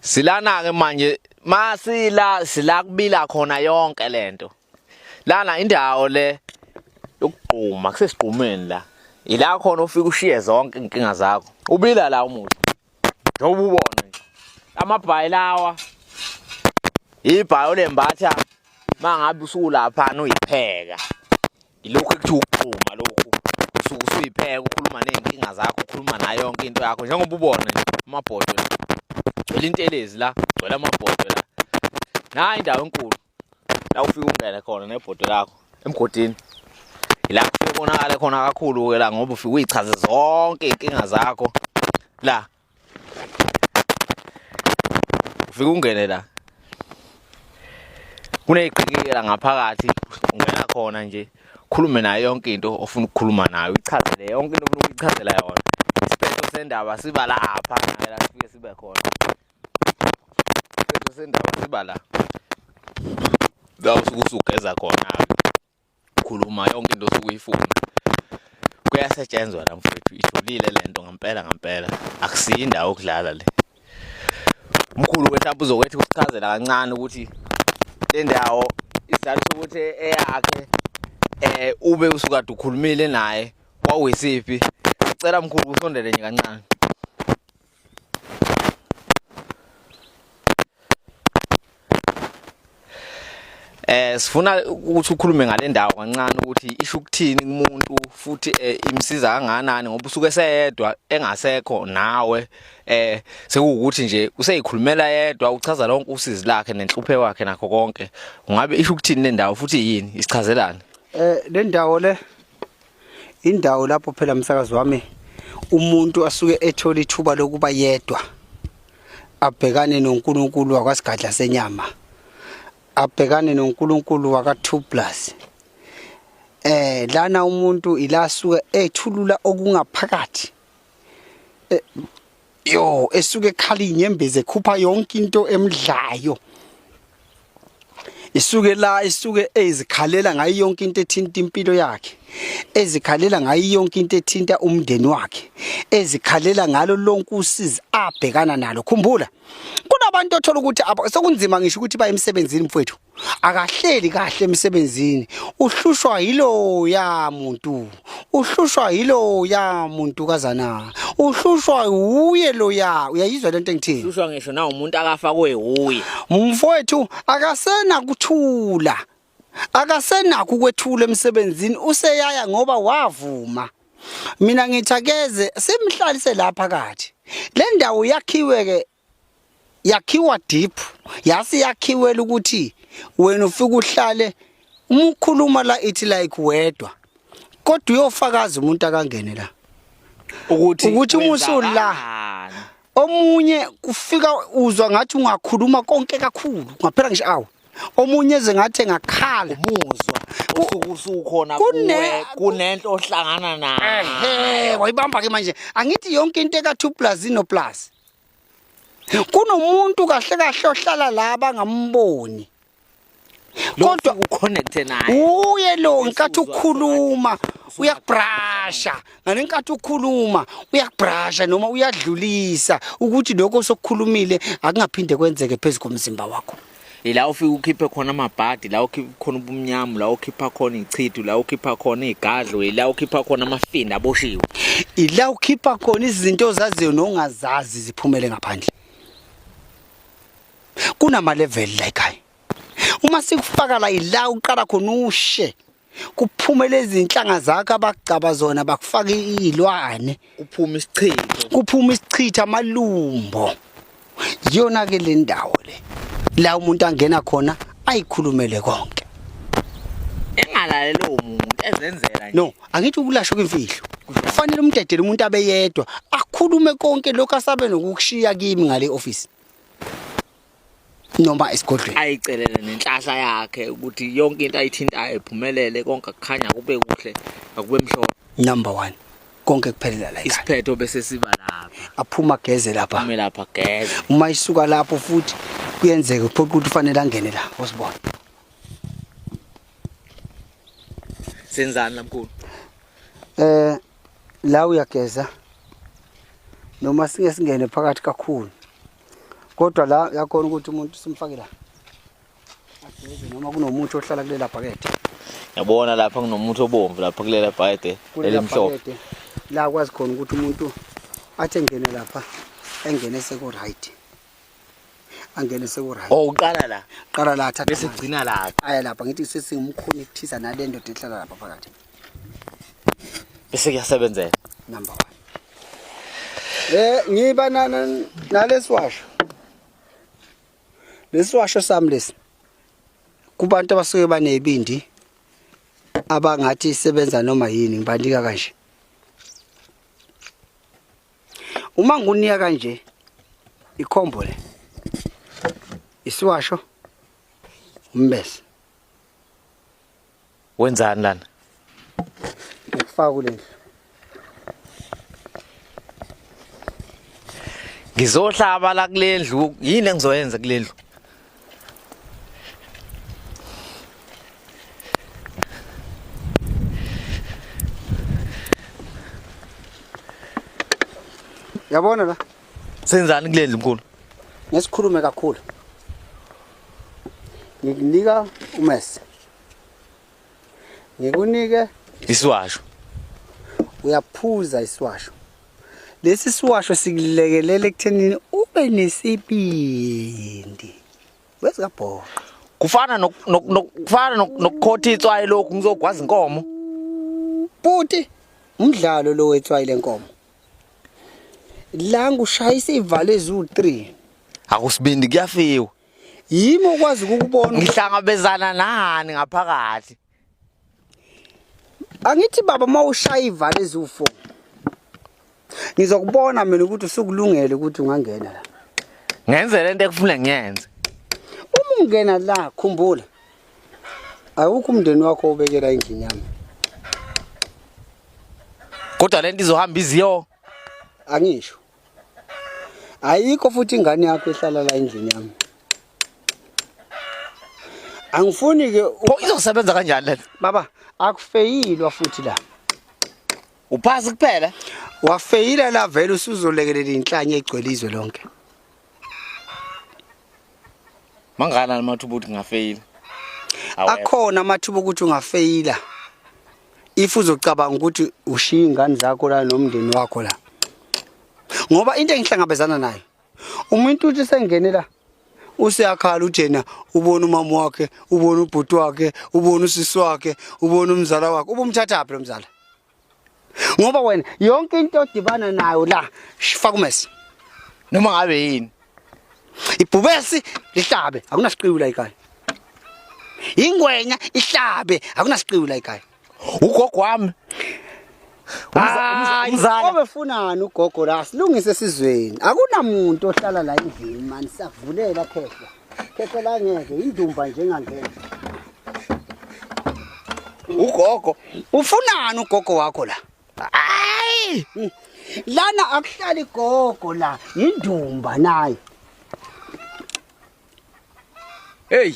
Silana ke manje masila sila kubila khona yonke lento. Lana indawo le yokugquma kusesigqumeni la. Ila khona ufika ushiye zonke inkinga zakho. Ubila la umuthi. Njengoba ubona nje. Amabhayi lawa. Ibhayi olembatha mangabe usulapha uyipheka. Ilokhu ekuthiwa ukugquma lokhu. Usuke usuyipheka ukhuluma nezinkinga zakho, ukhuluma nayo yonke into yakho njengoba ubona nje amabhodwe. Gcwele intelezi la, gcwele amabhodwe la. Nayi indawo enkulu. La ufika ungene khona nebhodwe lakho emgodini. Ila kufike konakale khona kakhulu ke la ngoba ufike uyichaze zonke inkinga zakho la. Ufike ungene la. Kuneziqikela ngaphakathi ungena khona nje khulume nayo yonke into ofuna ukukhuluma nayo uyichazele yonke into ofuna ukuyichazela yona. Isiphetho sendaba siba lapha naye la sifike sibe khona. Isiphetho sendaba siba la. La usuke usugeza khona khuluma yonke into osuke uyifuna. Kuyasetshenzwa la mfowethu, ijulile lento ngempela ngempela. Akusiyo indawo yokudlala le. Umkhulu mhlawumbe uzokwethi ukusichazela kancane ukuthi le ndawo isizathu sokuthi eyakhe ube usukade ukhulumile naye kwawuyisiphi. Sicela mkhulu usondele nje kancane. Sifuna ukuthi ukhulume ngale ndawo kancane ukuthi isho ukuthini kumuntu futhi imsiza kangakanani ngoba usuke seyedwa engasekho nawe sekuwukuthi nje useyikhulumela yedwa uchaza lonke usizi lakhe nenhlupheko yakhe nakho konke. Ungabe isho ukuthini le ndawo futhi yini isichazelani? Le ndawo le indawo lapho phela msakazi wami umuntu asuke ethola ithuba lokuba yedwa abhekane noNkulunkulu wakwasigadla senyama, abhekane noNkulunkulu waka 2+. Lana umuntu ila asuke ethulula okungaphakathi. Yo esuke ekhala inyembezi ekhupha yonke into emdlayo. Isuke la isuke ezikhalela ngayo yonke into ethinta impilo yakhe, ezikhalela ngayo yonke into ethinta umndeni wakhe, ezikhalela ngalo lonke usizi abhekana nalo. Khumbula kunabantu othola ukuthi sekunzima ngisho ukuthi baye emsebenzini mfowethu, akahleli kahle emsebenzini, uhlushwa yilo ya muntu, uhlushwa yilo ya muntu kazana, uhlushwa uye lo ya. Uyayizwa lento engithini? Uhlushwa ngisho na umuntu akafakwe uye mfowethu, akasena kuthula, akasenakho ukwethula emsebenzini, useyaya ngoba wavuma. Mina ngithi akeze simhlalise lapha phakathi. Le ndawo yakhiwe ke, yakhiwa deep, yase yakhiwela ukuthi wena ufike uhlale uma ukhuluma la ithi like wedwa, kodwa uyofakaza umuntu akangene la ukuthi uma usula omunye kufika uzwa ngathi ungakhuluma konke kakhulu ngaphela ngisho awu omunye eze ngathi engakhala umuzwa usuke usukhona kuwe kunento ohlangana nayo. Ehe, wayibamba ke manje. Angithi yonke into eka 2+ ino plus. Kunomuntu kahle kahle ohlala la bangamboni, kodwa uconnect naye uye lo nkathi ukhuluma uyakubrasha, ngalenkathi ukhuluma uyakubrasha noma uyadlulisa ukuthi lokho sokukhulumile akungaphinde kwenzeke phezu komzimba wakho. Ila ufike ukhiphe khona amabhadi, la ukhipha khona ubumnyama, la ukhipha khona ichithu, la ukhipha khona igadlo, ila ukhipha khona amafinda aboshiwe, ila ukhipha khona izinto ozaziyo nongazazi ziphumele ngaphandle. Kunama level la ekhaya. Uma sikufaka la ila uqala khona ushe, kuphume lezi inhlanga zakho abagcaba zona, bakufaka izilwane, kuphuma isichitho, kuphuma isichitho, amalumbo. Iyona ke le ndawo le la umuntu angena khona ayikhulumele konke, engalaleli umuntu, ezenzela nje. No, angithi ukulashwa kwimfihlo kufanele umdedele umuntu abeyedwa akhulume konke lokho asabe nokukushiya kimi ngale office noma esigodlweni, ayicelele nenhlahla yakhe ukuthi yonke into ayithintayo iphumelele, konke kukhanya kube kuhle, akube mhlophe. Number 1, konke kuphelela la ekhaya. Isiphetho bese siba lapha, aphuma geze lapha, aphume lapha geze. Uma isuka lapho futhi kuyenzeka kuphoqa ukuthi ufanele angene la osibona. Senzani la mkhulu? La uyageza noma singe singene phakathi kakhulu. Kodwa la yakhona ukuthi umuntu simfake la. Ageze noma kunomuthi ohlala kulela bhakede. Yabona lapha kunomuthi obomvu lapha kulela bhakede elimhlophe. Bhakede la kwazi khona ukuthi umuntu athi engene lapha engene seku right. Angene seku right. Oh uqala la. Qala la thatha. Bese gcina lapha. Aya lapha ngithi sesingumkhonekthisa nale ndoda ehlala lapha phakathi. Bese kuyasebenzela. Number 1. Eh ngiba nalesiwasho. Lesiwasho sami lesi. Kubantu abasuke banezibindi abangathi isebenza noma yini ngibanika kanje. Uma ngikunika kanje ikhombo le. Isiwasho umbese. Wenzani lana? Ngikufaka kule ndlu. Ngizohlaba la kule ndlu, yini engizoyenza kule ndlu? Yabona la? Senzani kule ndlu mkhulu? Ngesikhulume kakhulu. Ngikunika umese. Ngikunike isiwasho. Uyaphuza isiwasho. Lesi siwasho sikulekelela ekuthenini ube nesibindi. Wezikabhoqa. Kufana kufana nokukhotha itswayi lokhu ngizogwaza inkomo. Buti umdlalo lo wetswayi lenkomo. La ngushayisa ivalo ezu3. Akusibindi kuyafiwa. Yimi okwazi ukubona. Ngihlangabezana nani ngaphakathi? Angithi baba mawushaya ivalo ezu4. Ngizokubona mina ukuthi usukulungele ukuthi ungangena la. Ngenze lento ekufuna ngiyenze. Uma ungena la khumbula. Awukho umndeni wakho obekela endlini yami. Kodwa lento izohamba iziyo. Angisho. Ayikho futhi ingane yakho ehlala la endlini yami. Angifuni ke Pho izosebenza kanjani lento? Baba akufeyilwa futhi la. Uphasi kuphela. Wafeyila la vele usuzolekelela inhlanye egcwele izwe lonke. Mangana amathuba ukuthi ngafeyila. Akhona amathuba ukuthi ungafeyila. If uzocabanga ukuthi ushiya ingane zakho la nomndeni wakho la. Ngoba into engihlangabezana nayo umuntu uthi sengene la useyakhala ujena ubona umama wakhe ubona ubhuti wakhe ubona usisi wakhe ubona umzala wakhe ubumthathaphi lo mzala ngoba wena yonke into odibana nayo la faka umese noma ngabe yini ibhubesi lihlabe akunasiqiwu la ekhaya ingwenya ihlabe akunasiqiwu la ekhaya ugogo wami umzala obefunani ugogo la silungise esizweni akunamuntu ohlala la endlini mani siyakuvulela khehla khehla la ngeke indumba njengangena ugogo ufunani ugogo wakho la hayi lana akuhlali gogo la indumba naye hey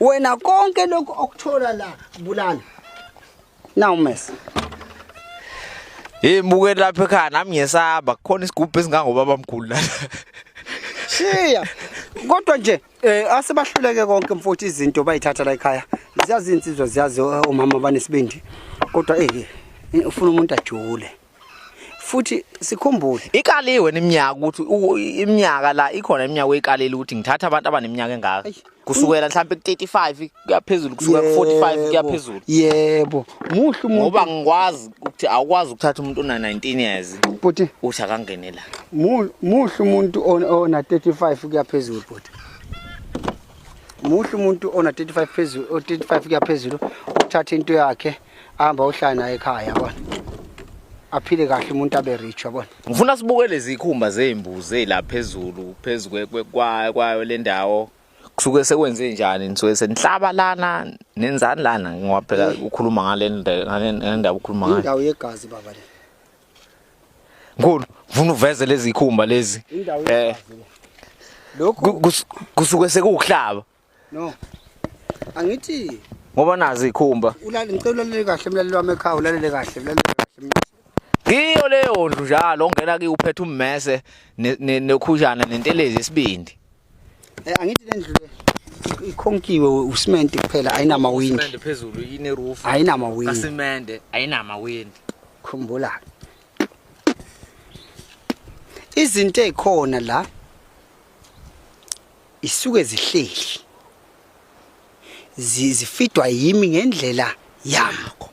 wena konke lokhu okuthola la bulala now mess Hey mbukeli lapha ekhaya nami ngiyesaba kukhona isigubhu esingangobaba mkhulu la. Shiya. Kodwa nje asebahluleke konke mfowethu izinto bayithatha la ekhaya. Ziyazi insizwa ziyazi omama banesibindi. Kodwa ufuna umuntu ajule. Futhi sikhumbule ikaliwe neminyaka ukuthi iminyaka la ikhona iminyaka oyikalile ukuthi ngithatha abantu abaneminyaka engaka. Kusukela mhlawumbe ku35 kuya phezulu kusuka ku45 kuya phezulu. Yebo, muhle umuntu. Ngoba ngikwazi ukuthi awukwazi ukuthatha umuntu ona 19 years. Bhuti, uthi akangene la. Muhle umuntu ona 35 kuya phezulu bhuti. Muhle umuntu ona 35 phezulu, 35 kuya phezulu, ukuthatha into yakhe ahamba uhlala naye ekhaya yabona. Aphile kahle umuntu abe rich yabona. Ngifuna sibuke lezi zikhumba zembuzi la phezulu phezulu kwayo le ndawo. Kusuke sekwenze njani nisuke senihlaba lana nenzani lana ngoba phela ukhuluma ngale ndaba ukhuluma ngayo. Indawo yegazi baba le. Nkulu, ngifuna uveze lezi zikhumba lezi. Indawo yegazi. Lokhu kusuke sekuwukuhlaba. No. Angithi ngoba nazi ikhumba. Ulale ngicela ulalele kahle mlaleli wami ekhaya ulalele kahle ulalele kahle. Ngiyo leyo ndlu njalo ongena ki uphethe ummese nekhujana nentelezi esibindi. Angithi le ndlu le ikhonkiwe usimende kuphela, ayinamawindi. Usimende phezulu, ine-roof. Ayinamawindi. Kasimende, ayinamawindi. Khumbula izinto ezikhona la isuke zihleli zifidwa yimi ngendlela yakho.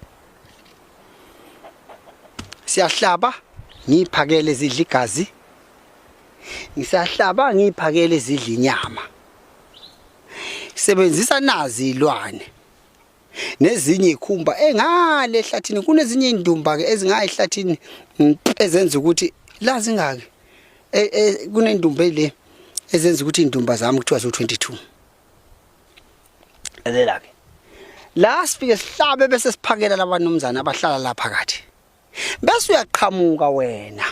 Siyahlaba ngiphakele zidla igazi, ngisahlaba ngiphakele zidla inyama. Sebenzisa nazi ilwane nezinye ikhumba engale ehlathini. Kunezinye indumba ke ezingayi ehlathini ezenza ukuthi la zingaki, kunendumba le ezenza ukuthi indumba zami kuthiwa zo22. Lalela ke, la sifike sihlabe bese siphakela labanumzana abahlala la phakathi, bese uyaqhamuka wena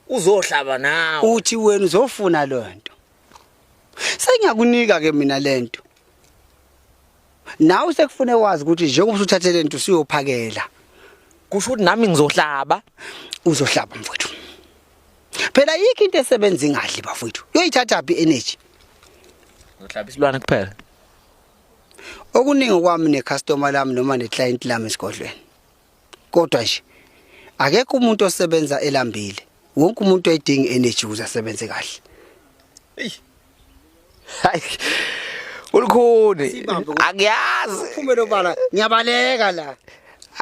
uzohlaba nawe, uthi wena uzofuna lento. Sengiyakunika ke mina lento, nawe sekufune wazi ukuthi njengoba usuthathe lento usuyophakela, kusho ukuthi nami ngizohlaba. Uzohlaba mfowethu. Phela yikho into esebenza ingadli bafowethu, uyoyithatha phi energy? Ngizohlaba isilwane kuphela. Okuningi kwami necustomer lami noma neclient lami esigodlweni, kodwa nje akekho umuntu osebenza elambile. Wonke umuntu uyayidinga energy ukuze asebenze kahle. Hayi, ulukhuni. Sibambe. Angiyazi. Phumelo bala, ngiyabaleka la.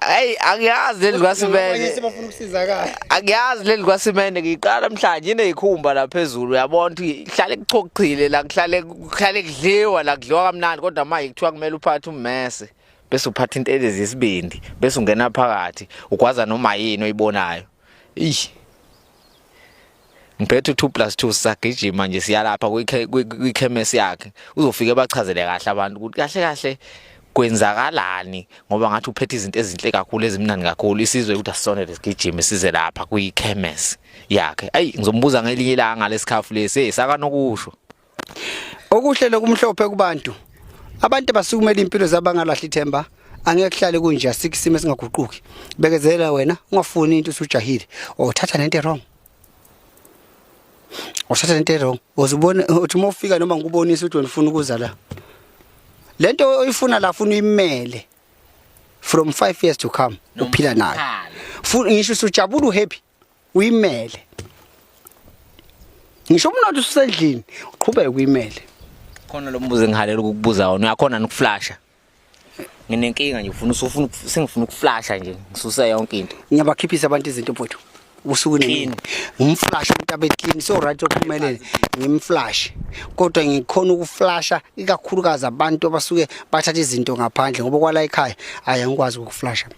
Hayi, angiyazi leli Abanye kwasimende. sebafuna ukusizakala. Angiyazi leli kwasimende, ngiyiqala namhlanje. Ineyikhumba la phezulu, uyabona ukuthi ihlale kuchochile la, kuhlale kudliwa la, kudliwa kamnandi. Kodwa manje kuthiwa kumele uphathe ummese, bese uphatha intelezi yesibindi, bese ungena phakathi ugwaza noma yini oyibonayo. Ish, ngiphethe u2 plus 2, sisagijima nje siyalapha kwikhemesi yakhe. Uzofike bachazele kahle abantu ukuthi kahle kahle kwenzakalani, ngoba ngathi uphethe izinto ezinhle kakhulu, ezimnandi kakhulu. Isizwe ukuthi asisonele sigijime size lapha kwikhemesi yakhe. Ayi, ngizombuza ngelinye ilanga lesikhafu lesi. Hey, sakanokusho. Okuhle lokumhlophe kubantu, abantu abasukumela impilo zabo, bangalahli ithemba. Angeke kuhlale kunje, asikho isimo esingaguquki. Bekezela wena, ungafuni into usujahile, othatha nento wrong, uthatha nento wrong. Uzubona uthi uma ufika noma ngikubonisa ukuthi wena ufuna ukuza la, lento oyifuna la ufuna uyimele from 5 years to come, uphila nayo. Funa ngisho usujabula, uhappy, uyimele. Ngisho umnotho usendlini, uqhubeke uyimele. Khona lo mbuzo engihalela ukukubuza wona: uyakhona nokuflasha? Nginenkinga nje, ufuna usufuna sengifuna ukuflasha nje, ngisuse yonke into. Ngiyabakhiphisa abantu izinto mfowethu usuku nemini. Ngimflash umuntu abe clean, so right, ophumelele, ngimflash. Kodwa ngikhona ukuflasha ikakhulukazi abantu abasuke bathatha izinto ngaphandle, ngoba kwala ekhaya hayi, angikwazi ukuflasha.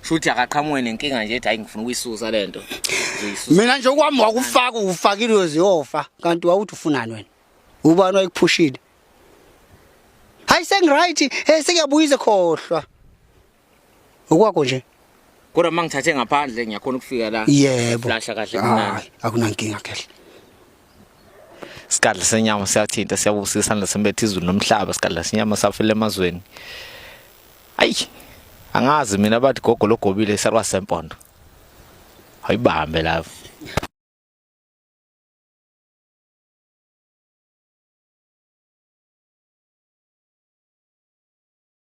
Shuthi akaqhamuke nenkinga nje ethi, hayi, ngifuna ukuyisusa lento, ngizoyisusa. Mina nje okwami wakufaka, ufakile, uyoziyofa. Kanti wawuthi ufunani wena? Ubani wayekuphushile? Hayi, sengiright, hey, sengiyabuyisa, khohlwa okwakho nje. Kodwa uma ngithathe ngaphandle ngiyakhona ukufika la, Yebo. flasha kahle kumnandi? Hayi, akunankinga kehle. Sigadla senyama siyathinta, siyabusisa isandla sembethe izulu nomhlaba. Sigadla senyama safela emazweni. Ayi, angazi mina, bathi gogo logobile, salwa sempondo, ayibambe lapho.